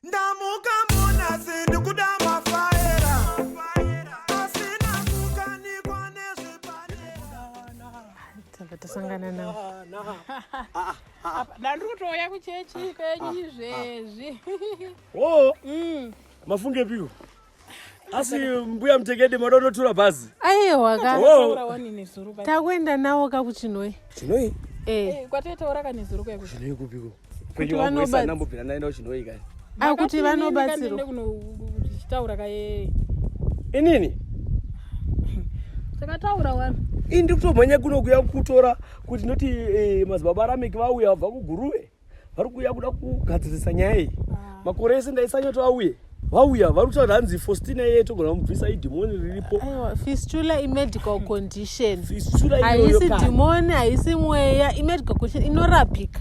Ndamuka munasi ndikuda mafaera asina kukanikwa nezvepadera. Tabva tasangana navo. Ndandiri kutouya kuchechi kwenyu izvezvi. Oh. Mafungepiwo. Asi mbuya Mutekede mada unotura bhazi. Aiwa ka. Oh. Takuenda nawo ka kuChinoi. Chinoi? Eh. eh kwataitaura ka nezuro kuya kuchinoi kupiko. Kwenyu wangu ndambobvira ndaenda kuChinoi kai. Ah kuti vanobatsirwa. Kunochitaura ka yeye. Inini? Takataura wani. Ini ndiri kutomhanya kuno kuya kutora kuti ndoti eh, madzibaba Rameki vauya vabva kuGuruve. Vari kuuya kuda kugadzirisa nyaya iyi. Ah. Makore ese ndaisanya kuti vauye. Vauya vari kutaura hanzi Faustina iye togona kumubvisa idhimoni riripo. Aiwa, fistula imedical condition. Fistula iyoyo Haisi kani. dhimoni, haisi mweya, imedical condition inorapika.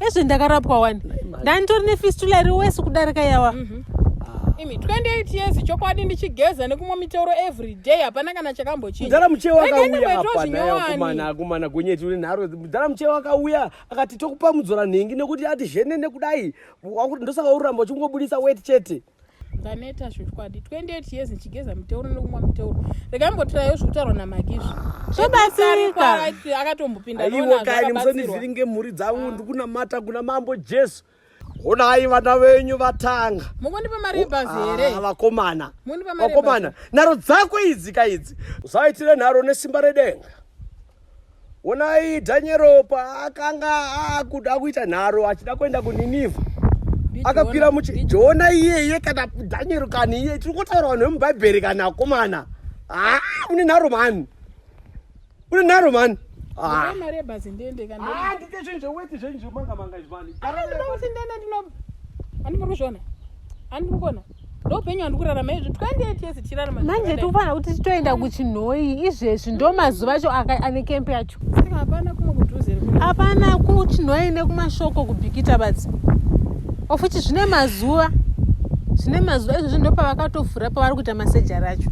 Ezve ndakarapwa wani. Ndanditori nefistula iri wese kudarika yawa. Imi 28 years chokwadi ndichigeza nekumwa miteuro every day hapana kana chakambochinja. Mudhara Muchewa Regai akauya ndimboitawo apa naye zvinyowani. akomana akomana gonyeti une nharo. Mudhara Muchewa akauya akati tokupa mudzora nhingi nekuti ati zhenene kudai wakuti ndosaka uramba uchingobudisa weti chete. Ndaneta zvokwadi 28 years ndichigeza miteuro nekumwa miteuro. Regai mbotiraiwo zvekutaurwa naMagi izvi. Zvobatsirika. Akatombopinda Aiwo kani musandivhiringe mhuri dzangu ndikunamata kuna mambo Jesu. Honai vana venyu vatanga. Mukundipa mari yebhazi here? Ah, vakomana. Mundipa mari Vakomana, nharo dzako idzi ka idzi. Usaitire nharo nesimba redenga. Honai Dhanyero paakanga akuda kuita nharo achida kuenda kuNinivha. Akakwira muchi Jona iyeye kana Dhanyero kani iye tiri kutaura vanhu vemubhaibheri kana akomana. Ah, une nharo mhani. Une nharo mhani. Ah. Mari yebhazi ndiende kana. Ah, ndite zvinhu zveweti zvenyu zvemanga manga izvi mhani. Ndinoda kuti ndiende ndino. Andimuri kuzviona. Andimuri kuona. Ndoupenyu hwandiri kurarama izvi 28 years tichirarama. Manje tikufanira kuti titoenda kuChinhoyi izvezvi ndo mazuva acho ane kempi yacho. Saka hapana kumwe kudhuze here? Hapana kuChinhoyi nekumashoko kuBhikita badzi. Ofuchi zvine mazuva. Zvine mazuva izvozvi ndopavakatovhura pavari kuita masejari acho.